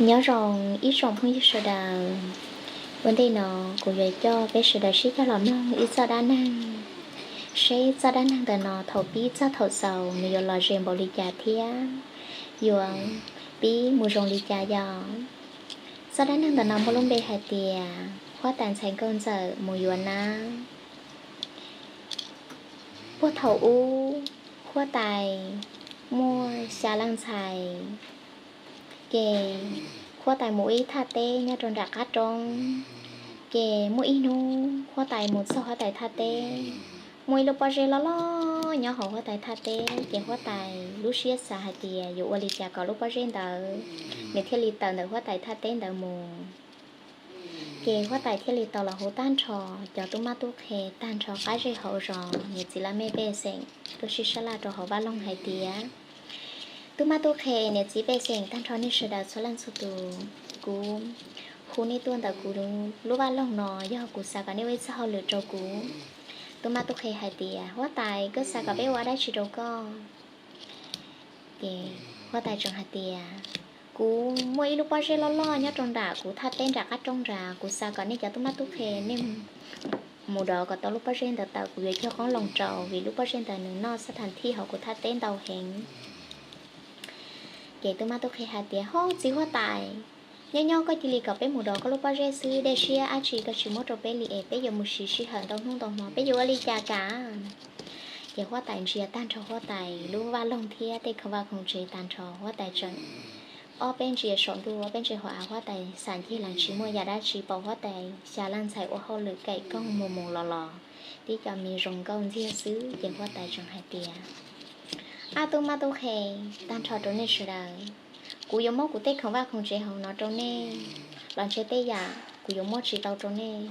Nyob zoo ib tsoom phooj ywg sawv daws, ua ntej no kuv yuav coj peb sawv daws sib cog los mloog ib txoj dab neeg, seb txoj dab neeg ntawm no thaum pib txog thaum xaus nws yuav los ze npaum li cas thiab yuav pib mus zoo li cas yog. Txoj dab neeg ntawm no muaj lub npe hais tias huab tais ntxhais nkauj ntxawm mus yuav nab. Puag thaum ub, huab tais muaj xya leej ntxhais. Ces huab tais mus ua ib thaj teb nyob rau nram qab roob. Ces muaj ib hnub huab tais mus txog huab tais thaj teb, muaj ib lub pob zeb loj loj nyob hauv huab tais thaj teb. Ces huab tais lub siab xav hais tias yuav ua li cas kom lub pob zeb ntawd nws thiaj li tawm ntawm huab tais thaj teb ntawd mus. Ces huab tais thiaj li tau los hu tag nrho cov tub mab tub qhe tag nrho qab zej hauv zos, niam txiv laj mej pej xeem tuaj sib sab laj rau hauv vaj loog hais tias, tub mab tub qhe, niam txiv pej xeem tag nrho nej sawv daws txhua leej txhua tus, kuv hu nej tuaj ntawm kuv lub vaj loog no yog kuv xav kom nej ua ib txoj hauj lwm rau kuv. Tub mab tub qhe hais tias, huab tais, koj xav kom peb ua dab tsi rau koj? Ces huab tais tseem hais tias, kuv muaj ib lub pob zeb loj loj nyob rau nram kuv thaj teb nram qab roob nrad, kuv xav kom nej cov tub mab tub qhe nej mus dov kom tau lub pob zeb ntawd tawm, kuv yuav cog qoob loo rau, vim lub pob zeb ntawd nws noj xab thas thij hauv kuv thaj teb ntau heev. Ces tub mab tub qhe hais tias, ho, txiv huab tais, nyob nyob koj cia li kom peb mus dov koj lub pob zeb xwb, dej siab dab tsi koj tsis muab rau peb li es peb yuav mus siv sij hawm ntau hnub ntau hmo, peb yuav ua li cas kam? Ces huab tais ntsia tag nrho huab tais lub vaj loog thiab tej khoom vaj khoom tsev tag nrho, huab tais tseem ob peb ntsia saum ntuj, ob peb ntsia hauv av, huab tais xam ncig los tsis muaj yam dab tsi, pom huab tais xya leej ntxhais ua hauj lwm kaim koog mus mus los los, tib co me zoo nkauj ntxiag xwb. Ces huab tais tseem hais tias, ab, tub mab tub qhe, tag nrho rau nej sawv daws, kuv yuav muab kuv tej khoom vaj khoom tsev hauv no rau nej los ntshe tej yam kuv yuav muab tsis tau rau nej,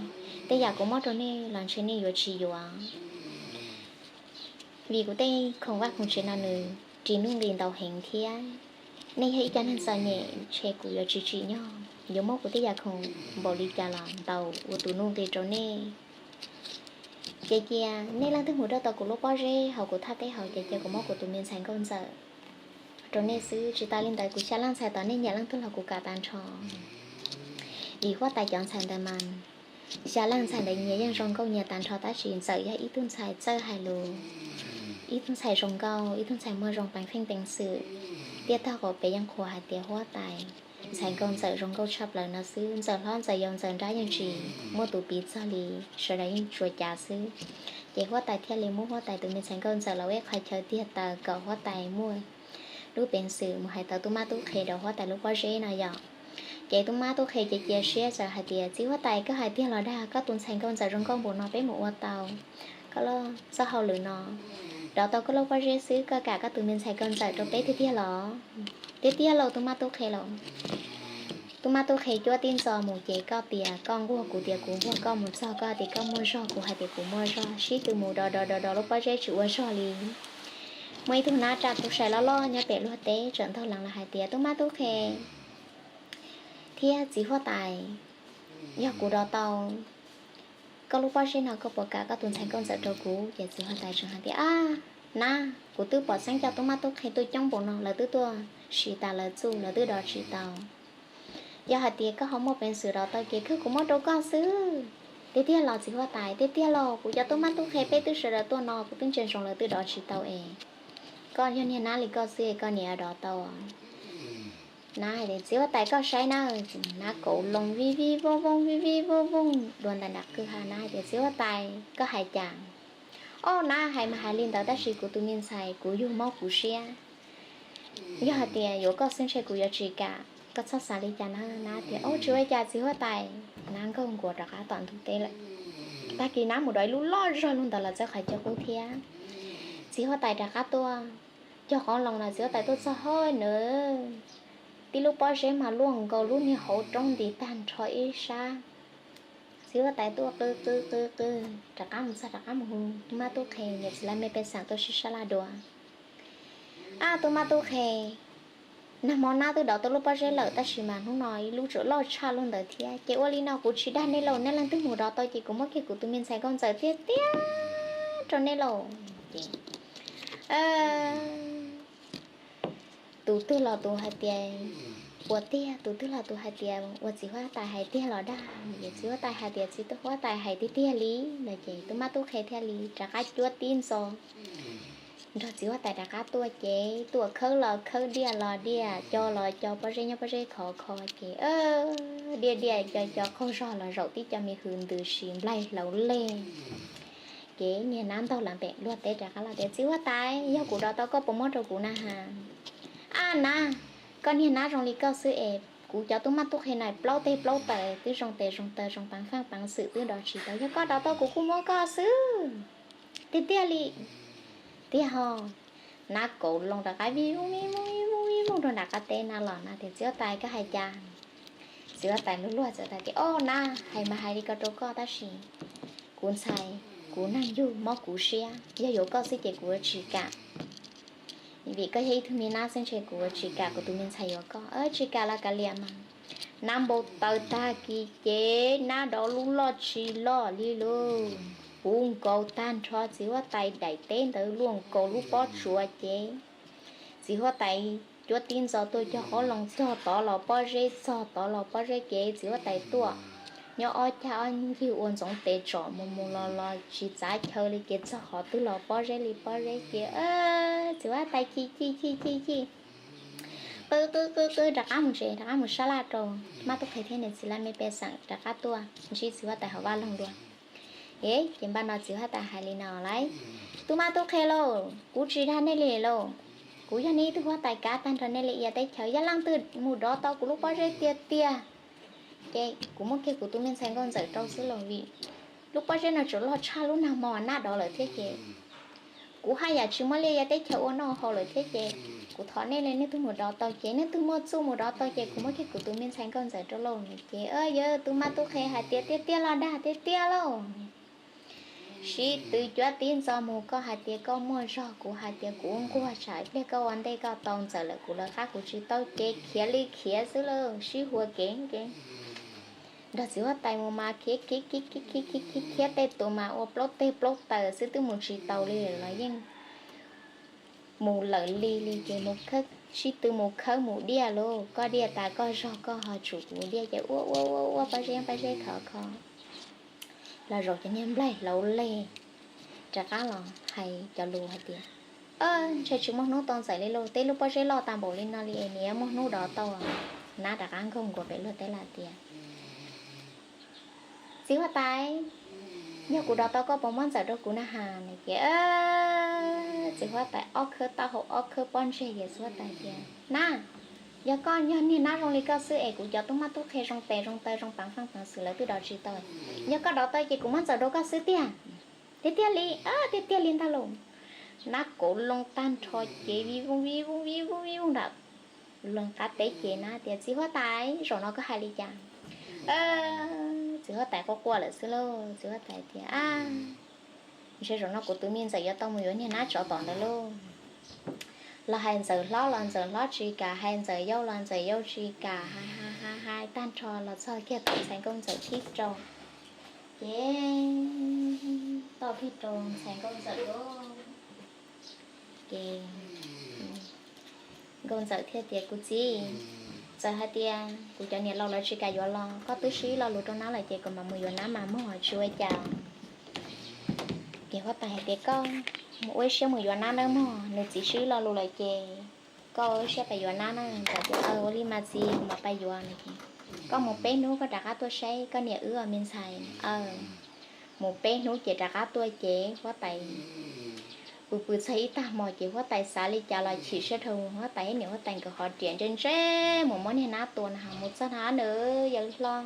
tej yam kuv muab rau nej los ntshe nej yuav tsis yuav, vim kuv tej khoom vaj khoom tsev no nws ris nuj nqis ntau heev thiab. Nej yog ib co neeg txom nyem ntshe kuv yuav tsis tsim nyog yuav muab kuv tej yam khoom npaum li cas los ntau ua tus nuj nqis rau nej. Ces cia nej leej twg mus dov tau kuv lub pob zeb hauv kuv thaj teb hauv, ces cia kuv muab kuv tus me ntxhais nkauj ntxawm rau nej xwb. Tsis tas li ntawd kuv xya leej ntxhais tod nej nyiam leej twg los kuv kam tag nrho. Vim huab tais cov ntxhais ntawd mas xya leej ntxhais ntawd nyias yeej zoo nkauj nyias tag nrho, tab sis ntxawm yog ib tug ntxhais txawj hais lus, ib tug ntxhais zoo nkauj, ib tug ntxhais muaj zoo peev feej peev xwm. Thiaj tag qhov peb yeej qhuas hais tias huab tais ntxhais nkauj ntxawm zoo nkauj tshaj plaws no xwb. Ntxawm hlob ntxawm yau ntxawm nrab yeej tsis muaj tus piv txog li, sawv daws yeej tsuas cav xwb. Ces huab tais thiaj li muab huab tais tus me ntxhais nkauj ntxawm los ua ib qho chaw tiag taws kom huab tais muaj lub peev xwm mus hais tau tub mab tub qhe rau huab tais lub pob zeb no yom. Ces tub mab tub qhe ces cia siab txawm hais tias, txiv huab tais, koj hais tiag los dag? Koj tus ntxhais nkauj ntxawm zoo nkauj npaum no peb mus ua tau koj lub txoj hauj lwm no, dov tau koj lub pob zeb xwb, koj kam koj tus me ntxhais nkauj ntxawm rau peb tiag tiag los? Tiag tiag lauj tub mab tub qhe lauj. Tub mab tub qhe cuab tib ntxo mus ces koj tias koj nquag kuv tias kuv nquag koj, mus txog koj tias koj muaj zog, kuv hais tias kuv muaj zog, sib tw mus dov dov dov dov lub pob zeb tsis ua zog li. Muaj ib tug nab raj kub sai loj loj nyob pem luag teb tseem ntaug lees los hais tias, tub mab tub qhe, thiab txiv huab tais, yog kuv dov tau koj lub pob zeb no koj puas kam koj tus ntxhais nkauj ntxawm rau kuv? Ces txiv huab tais tseem hais tias, ab, nab, kuv twb pom xeeb coj tub mab tub qhe tuaj coob npaum no, lawv twb tuaj sim tas lawv txuj, lawv twb dov tsis tau. Yog hais tias koj ho muaj peev xwm dov tau ces kawg kuv muab rau koj xwb. Tiag tiag los txiv huab tais? Tiag tiag los, kuv cov tub mab tub qhe peb twb sawv daws tuaj no kuv twb ntsia ntsoov lawv twb dov tsis tau es. Koj yog niag nab li koj xwb es koj niam dov tau? Nab hais tias, txiv huab tais koj saib na. Nab kauv loo vij vij vooj vooj vij vij vooj vooj dua ntais nram kwj ha. Nab hais tias, txiv huab tais koj hais cas? Ob, nab hais mas hais li ntawd tab sis kuv tus me ntxhais kuv yug mob kuv siab. Yog hais tias yuav koj xwb ntshe kuv yuav tsis kam, koj txhob xav li cas na. Nab tias, ob, tsis ua cas txiv huab tais. Nab nkaug nkuas rov qab tom ntug teb lawm. Tag kis nab mus dov ib lub loj zog lug ntawd los txawb qhov chaw qub thiab. Txiv huab tais rov qab tuaj cog qoob loo los txiv huab tais tuaj txog hauj nws tib lub pob zeb mas luaj nkaus lub niag hauv roob nti tag nrho ib sab. Txiv huab tais tuaj qw qw qw qw, rov qab mus txog rov qab mus hu tub mab tub qhe, niam txiv laj mej pej xeem tuaj sib sab laj dua. Ab, tub mab tub qhe, nag hmo nab twb dov tau lub pob zeb lawm tab sis mas hnub no ib lub tseem loj tshaj lub ntawd thiab. Ces ua li no kuv tsis dag nej lauj, nej leej twg mus dov tau ces kuv muab kiag kuv tus me ntxhais nkauj ntxawm tiag tiag rau nej lauj. Ces tus twg los tus hais tias Ua tiag, tus twg los tus hais tias ua txiv huab tais hais tiag los dag. Txiv huab tais hais tias txiv huab tais hais tiag tiag li no ces tub mab tub qhe thiaj li rov qab cuab tib ntxo nrog txiv huab tais rov qab tuaj ces tuaj khawb los khawb, diaj los diaj, co los co, pob zeb nyob pob zeb khov kho ces diaj diaj co co qaug zog los zaum tib co me hws ntws si nplaig hlaus leg. Ces niag nab ntaug lawm pem luag teb rov qab los tias txiv huab tais, yog kuv dov tau koj puas muab rau kuv na has? Ab nab, koj niag nab zoo li koj xwb es kuv cov tub mab tub qhe na plaub teg plaub taw twb zoo tes zoo taw zoo peev feej peev xwm twb dov tsis tau, yog koj dov tau kuv kuj muab koj xwb. Tiag tiag li. Tiag ho. Nab kauv loo rov qab vij voog vij voog vij voog vij voog rau nram qab teb na los na tias txiv huab tais koj hais cas? Txiv huab tais luag luag txiv huab tais tias o nab, hais mas hais li ko rau koj tab sis kuv ntxhais, kuv neeg yug mob kuv siab, yog yuav koj xwb ces kuv yuav tsis kam. Vim koj yog ib tug me nab xwb ntshe kuv yuav tsis kam kuv tus me ntxhais yuav koj. Tsis kam los kav liam mas. Nab npau taws tag kis ces nab dov lub loj tsis loj li lub, puv nkaus tag nrho txiv huab tais daim teb ntawd luaj nkaus lub pob tsuas ces txiv huab tais cuab tib ntxo tuaj cog qoob loo txog tod los pob zeb, txog tod los pob zeb ces txiv huab tais tuaj nyob ob cag ob ncig ua ntxoov tes tsom mus mus los los tsis txav chaw li ces txog qhov twg los pob zeb li pob zeb ces txiv huab tais chim chim chim chim chim qw qw qw qw rov qab mus tsev, rov qab mus sab laj rau mab tub qhe thiab niam txiv laj mej pej xeem rov qab tuaj ntsib txiv huab tais hauv vaj loog dua. E ces npaj no txiv huab tais hais li no lauj, tub mab tub qhe lauj, kuv tsis dag nej li lauj. Kuv yog nej ib tug huab tais kav tag nrho nej li ia teb chaws, yog leej twg mus dov tau kuv lub pob zeb tiag tiag ces kuv muab kiag kuv tus me ntxhais nkauj ntxawm rau xwb lauj, vim lub pob zeb no tseem loj tshaj lub nag hmo nab dov lawm thiab ces kuv haj yam tsis muaj liaj ia teb chaws ua noj haus lawm thiab ces kuv thov nej li, nej twg mus dov tau ces, nej twg muaj txuj mus dov tau ces kuv muab kiag kuv tus me ntxhais nkauj ntxawm rau lauj. Ces yawg tub mab tub qhe hais tias tiag tiag los dag tiag tiag lauj. Sib tw cuab tib ntxo mus, koj hais tias koj muaj zog, kuv hais tias kuv nquag, tsam ib pliag koj ua ntej koj tau ntxawm lawm kuv lawv qab kuv tsis tau ces khiav li khiav xwb lauj, sib hua kev kev. Nrog txiv huab tais mus mas khiav khiav khiav khiav khiav khiav khiav khiav tej tus mas ua plaub teg plaub taw xwb twb mus tsis tau li los yeej mus lawm li li ces mus khawb, sib tw mus khawb mus diaj lauj, koj diaj tas koj zog koj ho tsum kuv diaj ces ua ua ua ua pob zeb pob zeb khov kho los zaum cov niag nplaig hlaus leg rov qab los hais cov lus hais tias ntshe tsis muaj hnub tau ntxawm li lauj, teb lub pob zeb loj tas npaum li no li es nws yuav muaj hnub dov tau. Nab rov qab nkaug nkuas pem luag teb lawm tias txiv huab tais, yog kuv dov tau koj puas muab ntxawm rau kuv na has? Ces txiv huab tais ob khawb taub hau ob khawb pob ntseg ces txiv huab tais tias nab, yog koj yog niag nab zoo li koj xwb es kuv cov tub mab tub qhe zoo tes zoo taw zoo peev feej peev xwm lawv twb dov tsis tau, yog koj dov tau ces kuv muab ntxawm rau koj xwb tiag. Tiag tiag li, tiag tiag li ntag lauj. Nab kauv loo tag nrho ces vij voog vij voog vij voog vij voog nram luag qab teb ces nab tias txiv huab tais, zaum no koj hais li cas? Txiv huab tais quaj quaj lawm xwb lauj. Txiv huab tais tias ntshe zaum no kuv tus me ntxawm yuav tau mus yuav niag nab tsov tom ntawd lauj. Los hais ntxawm hlob los ntxawm hlob tsis kam, hais ntxawm yau los ntxawm yau tsis kam, hais hais hais hais tag nrho los txog kiag thaum ntxhais nkauj ntxawm thib rau. Ces toj thib rau ntxhais nkauj ntxawm lauj. Ces nkauj ntxawm thiaj tias kuv txiv, txawm hais tias kuv cov niam laus lawv tsis kam yuav los koj twb sib lo lus rau nab lawm ces kuv mam mus yuav nab mas mog, tsis ua cas. Ces huab tais hais tias koj mus ua ib siab mus yuav nab nawb mog, nws txiv sib lo lus lawm ces koj ua ib siab pais yuav nab na. Ntxawm tias ua li mas txiv, kuv mam pais yuav. Koj mus peb hnub koj rov qab tuaj saib koj niam wb os me ntxhais. Mus peb hnub ces rov qab tuaj ces huab tais pw pw txog ib tag hmo ces huab tais xav li cas los chim siab dhau, huab tais thiab niam huab tais nkawd ho riam ntse ntse mus muab niag nab tua na, mus txog na nws yawg hlob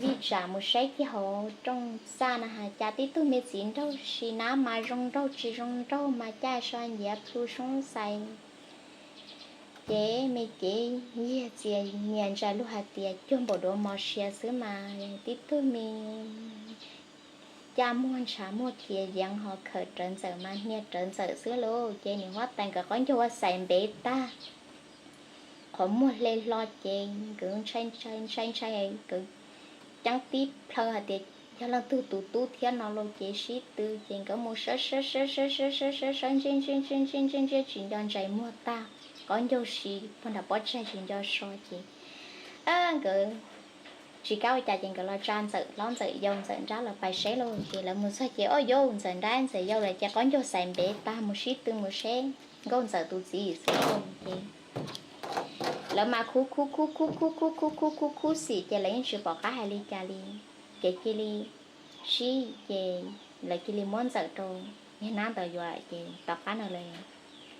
vij tsam mus saib kiag hauv rooj txaj na has cas tib tug me txiv nraug si nab mas zoo nraug tsis zoo nraug mas caj so nciav plhu soob xais. Ces me cev yiag txias nyias ntshai lus hais tias cuag npaum duav mos sia xwb mas tib tug me caj muag ntshav muag kiav yeev ho khawm rawv ntxawm mas hnia rawv ntxawm xwb lauj. Ces niam huab tais nkawd qaub ncaug ua xais ntev tag, qhov muag hle hlo ces nkawd ntshai ntshai ntshai ntshai, nkawd ceeb tib plhaw hais tias yog leej twg tus tub thiab no lauj. Ces sib tw ces nkawd mus sawv sawv sawv sawv sawv sawv sawv sawv ntsia ntsia ntsia ntsia ntsia ntsia ntsia tsis nco ntsais muag tag. qaub ncaug si pog nram pob tsaig tsis nco so ces nkawd tsis kam ua cas ces nkawd los tsa Ntxawm hlob Ntxawm yau Ntxawm nrab los pais saib lauj. Ces lawv mus txog ces, o yau, Ntxawm nrab Ntxawm yau lawm ces qaub ncaug xaiv npev tag mus sib tw mus saib Nkauj Ntxawm tus txiv xwb lauj. Ces lawv mas khub khub khub khub khub khub khub khub khub khub xim ces lawv yeej tsis pom qab hais li cas li. Ces cia li sib ces lawv cia li muab Ntxawm rau niag nab ntawd yuav ces tom qab no lawm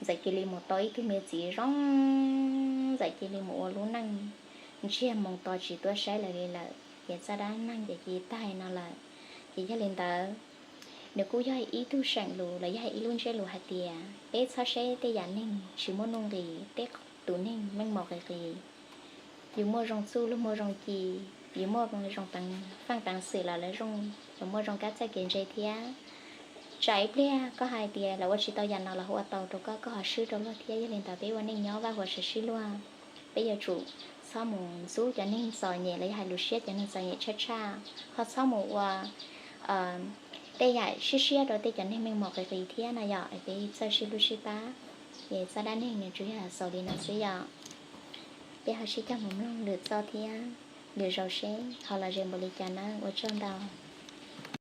Ntxawm cia li mus tau ib tug me txiv zoo, Ntxawm cia li mus ua lub neej ntsiag mus to tsis tuaj saib lawv li lawm ces txoj dab neeg ces cia li tag no lawm. Ces yog li ntawd, nws kuj yog ib tug seem lus los yog ib lub ntsiab lus hais tias peb txhob saib tej yam neeg tsis muaj nuj nqis, tej tus neeg meej mom qis qis. Yus muaj zoo txuj luag muaj zoo ci, yus muaj zoo teev feej teev xwm los lawv zoo, lawv muaj zoo kab txawj kev ntse thiab. Tsam ib pliag koj hais tias lawv ua tsis tau yam no los ua tau rau koj, koj ho swb rau luag thiab. Yog li ntawd peb ua neej nyob vaj huam saib sib luag, peb yuav tsum txhob mus ntxub cov neeg txom nyem los yog hais lus siab cov neeg txom nyem tshaj tshaj, ho txhob mus ua tej yam siab siab rau tej cov neeg meej mom qis qis thiab no yom. Peb txawj sib hlub sib pab, ces txoj dab neeg nws tsuas yog xaus li no xwb yom. Peb ho sib cog mus mloog lwm txoj thiab lwm zaus seb ho los ze npaum li cas nawb. Ua tsaug ntau.